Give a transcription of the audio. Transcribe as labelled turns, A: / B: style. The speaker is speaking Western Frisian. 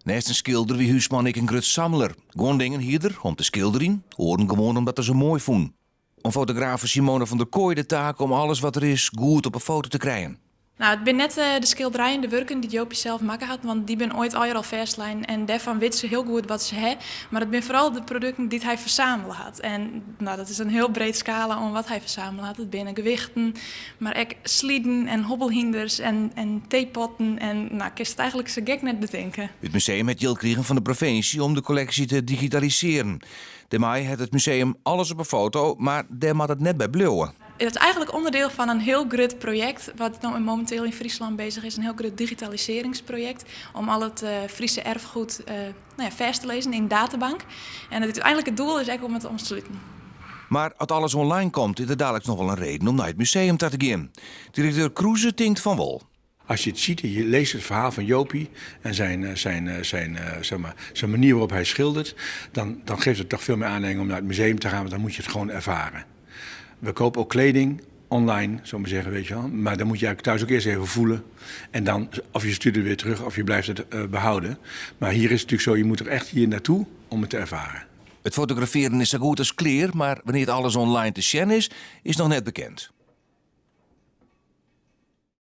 A: Neist in skilder wie Huisman ek in grut samler. Guon dingen hie er om te skilderjen, oaren gewoan omdat er se moai fûn. Oan fotografe Simone van der Kooi de taak om alles wat der is goed op 'e foto te krijen.
B: Nou, it binne net de skilderijen, de wurken dy't Jopie sels makke hat, want dy binne oait allegear al fêstlein en dêrfan wit se hiel goed wat se ha. Mar it binne foaral de produkten dy't hy fersamele hat. En nou, dat is in hiel breed skala oan wat hy fersamele hat. It binne gewichten, mar ek sliden en hobbelhynders en, en teepotten en nou, kinst it eigentlik sa gek net betinke.
A: It museum hat jild krigen fan de provinsje om de kolleksje te digitalisearjen. Dêrmei hat it museum alles op 'e foto, mar dêr moat it net by bliuwe.
B: It is eigentlik ûnderdiel fan in hiel grut projekt wat no mominteel yn Fryslân bezich is, in hiel grut digitalisearringsprojekt om al it Fryske erfgoed nou ja, fêst te lizzen yn in databank. En it úteinlike doel is ek om it te ûntsluten.
A: Mar as alles online komt, is der daliks noch wol in reden om nei it museum ta te gean. Direkteur Kroeze tinkt fan wol.
C: Als je het ziet en je leest het verhaal van Jopie en zijn, zijn, zijn, zeg maar, zijn manier waarop hij schildert, dan, dan geeft het toch veel meer aanleiding om naar het museum te gaan, want dan moet je het gewoon ervaren. We kopen ook kleding online, zou ik maar zeggen, weet je wel. Maar dan moet je eigenlijk thuis ook eerst even voelen. En dan, of je stuurt het weer terug of je blijft het behouden. Maar hier is het natuurlijk zo, je moet er echt hier naartoe om het te ervaren.
A: It fotografearjen is sa goed as klear, mar wannear't alles online te sjen is, is noch net bekend.